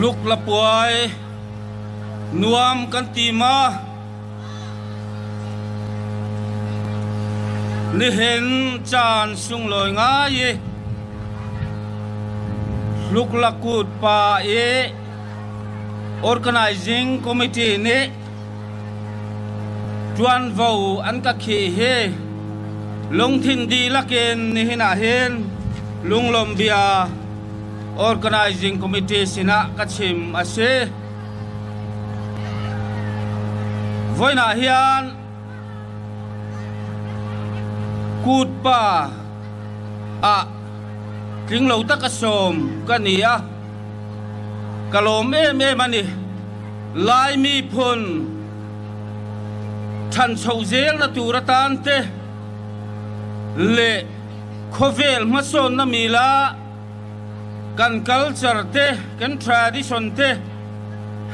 Hluk la puai nuam kan ti ma? Nihin caan sunglawi ngai i hluk la kut pa i Organizing Committee nih ṭuanvo an ka khih hi lungthin dihlak in nihin ah hin lunglawmh bia Organizing Committee sinah ka chim a si. Voin ah hian kutpa ah tlinglo tak a sawm ka ni a, ka lawm em em a ni. Lai miphun ṭhancho zelna tur atan te leh Khawvel hmasawnna mila kan culture te, kan tradition te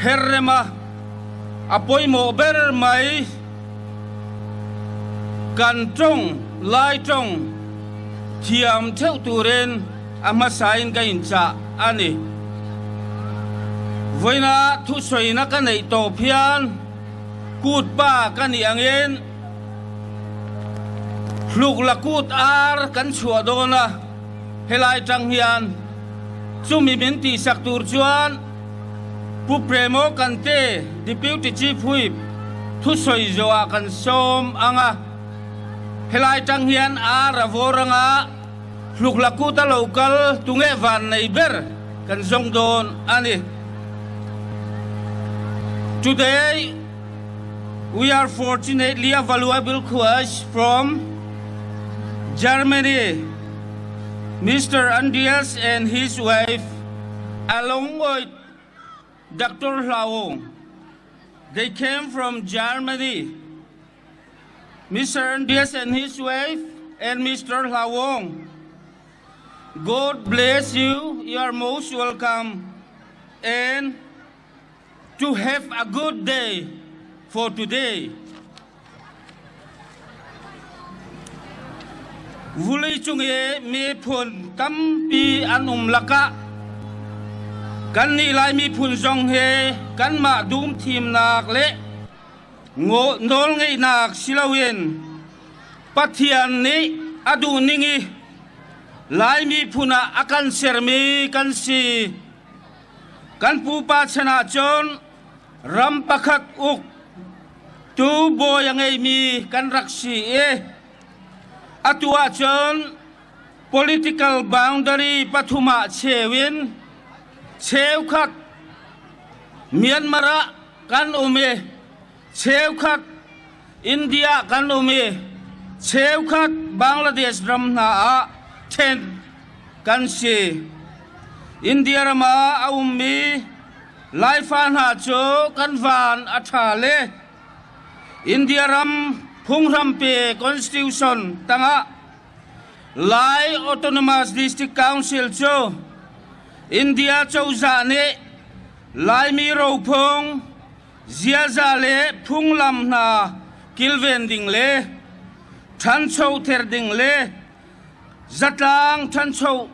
her rem a, a pawimawh ber mai. Kan tawng, Lai tawng thiam theuh turin a hmasain ka inchah a ni. Vawiina thusawina ka neih tawp hian kut pa ka nih angin, Hluk la kut ar kan chhuah dawn a, helai tang hian chumi min tihsak tur chuan Pu Premo Kante, Deputy Chief Whip, thusawi zawhah kan sawm ang a, helai tang hian ar a vawr ang a, hluk la kut a lo kal tunge van nei ber kan zawng dawn a ni. Today. We are fortunately a valuable quest from Germany. Mr. Andreas and his wife, along with Dr. Hlaung, they came from Germany. Mr. Andreas and his wife and Mr. Hlaung. God bless you. You are most welcome. And to have a good day for today. Vulei cung i miphun tampi an um lakah kannih Lai miphun zong hi kanmah dum thimnak le nawlngeihnak si loin Pathian nih a duhning i Lai miphun ah a kan sermi kan si. Kan pupa chan ahcun ram pakhat uk tu bawi a ngeimi kan rak si i atu ahcun political boundary pathum ah cheu in cheukhat Myanmar ah kan um i cheukhat India kan um i cheukhat Bangladesh ram hna ah ṭhen kan si. India ram ah a ummi Laifa hna cu kan van a ṭha le India ram phunghrampi Constitution tangah Lai Autonomous District Council cu India cozah nih Laimi rophung ziaza le phunglam hna kilven ding le ṭhanchoter ding le zatlang ṭhancho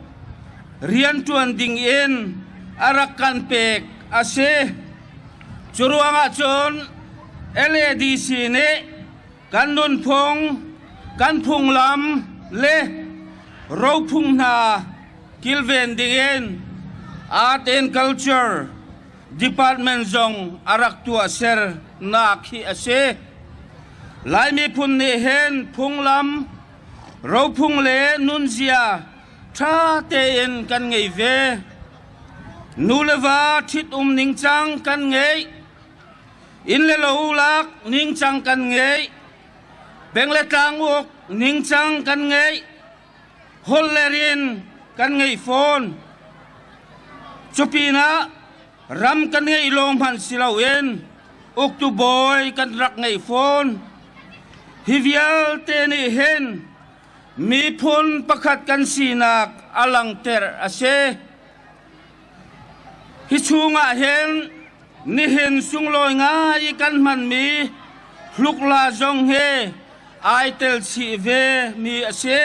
rianṭuan ding in a rak kan pek a si. Cu ruangah cun LADC nih kan nunphung, kan phunglam le rophung hna kilven ding in art and culture Department zong a rak tuahser nak hi a si. Lai miphun nih hin phunglam, rophung le nunzia ṭha tein kan ngei ve. Nu le va ṭhitum ningcang kan ngei. Inn le lo lak ningcang kan ngei. Peng le tlang uk ningcang kan ngei. Holh le rian kan ngei fawn. Cupinah ram kan ngeih lawng hmanh si loin uktu bawi kan rak ngei fawn. Hi vialte nih hin miphun pakhat kan sinak a langhter a si. Hi chungah hin nihin sunglawi ngai i kan hmanmi hlukla zong hi ai tel chih ve mi a si.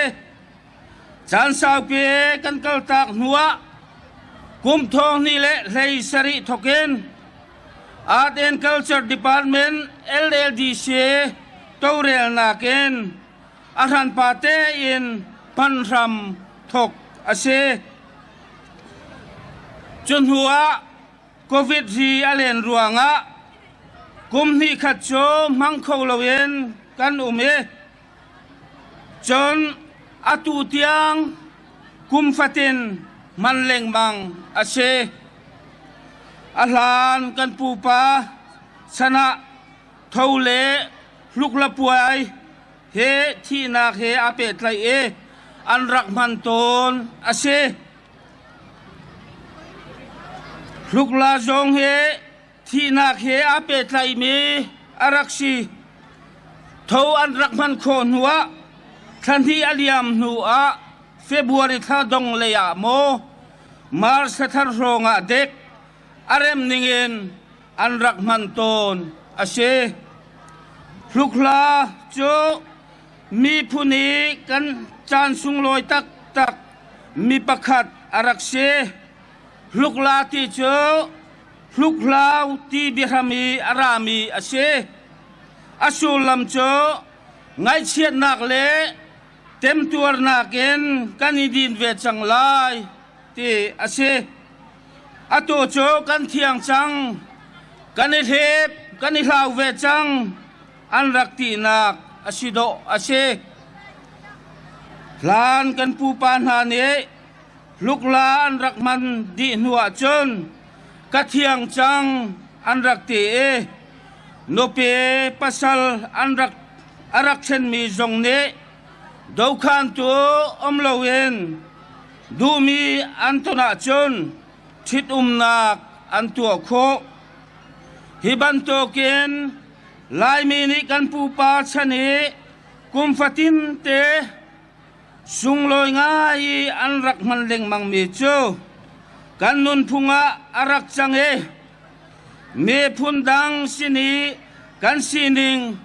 Caan saupi kan kaltak hnuah Kum 2017 thawkin Art and Culture Department LLDC tawlrelnak in a hranpa tein hman hram thawk a si. Cu hnu ah Covid hri a len ruangah kum hnih khat cu hmang kho loin kan um i cun atu tiang kum fatin hman lengmang a si. A hlan kan pupa chan ah tho le hluklapuai he thihnak he aa pehtlaih i an rak hman tawn a si. Hlukla zong hi thihnak he aa pehtlaihmi a rak si. Tho an rak hman khawh hnuah thla hnih a liam hnuah February thla dong lei ah maw March thla thar hrawng ah dek a rem ningin an rak hman tawn a si. Hlukhla cu miphun i kan caan sunglawi taktak mi pakhat a rak si. Hlukla ti cu hlukhlau ti biahram i a rami a si. A sullam cu ngaihchiatnak le temtuarnak in kan i din ve cang lai ti a si. Atu cu kan thiang cang, kan i hlep, kan i hlau ve cang an rak tinak a si dawh a si. Hlan kan pupa hna nih hlukla an rak hman dih hnu ahcun ka thiang cang an rak ti i nupi pasal an rak a rak thlenmi zong nih dokhantu um loin duhmi an ton ahcun ṭhitumnak an tuah khawh. Hi bantukin Laimi nih kan pupa chan i kum fatin te sunglawi ngai i an rak hman lengmangmi cu kan nunphung ah a rak cang i miphun dang sin i kan sining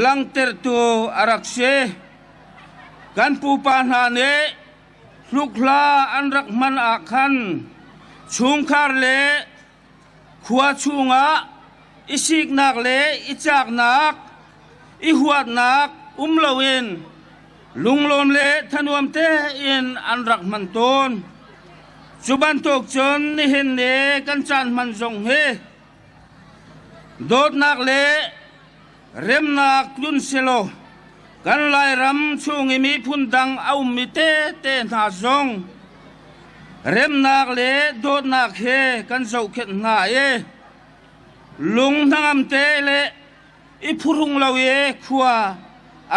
langhtertu a rak si. Kan pupa hna nih hlukhla an rak hman ah khan chungkhar le khua chungah i siknak le i caknak, i huatnak um loin lunglawm le thanuam tein an rak hman tawn. Cu bantuk cun nihin ni kan caan hman zong hi dawtnak le remnak tlun selaw kan Lairam chung i miphun dang a ummi tete hna zong remnak le dawtnak he kan zohkhenh hna i lung hnangam te le i phuhrung lo i khua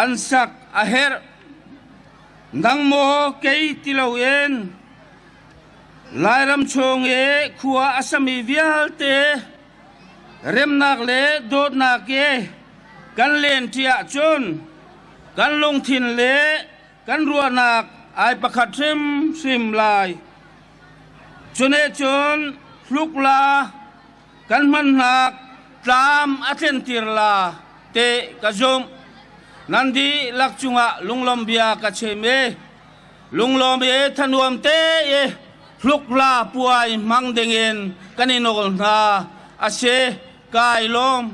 an sak a herh. Nang maw kei ti loin Lairam chung i khua a sami vialte remnak le dawtnak i kan lenṭi ahcun kan lungthin le kan ruahnak ai pakhat hrimhrim lai. Cune cun hlukla kan hmannak tlam a tlentir la te ka zumh. Nan dihlak cungah lunglawm bia ka chim i lunglawm i thanuam te i hlukla puai hmang dingin kan i nawl hna a si. Kai lawm.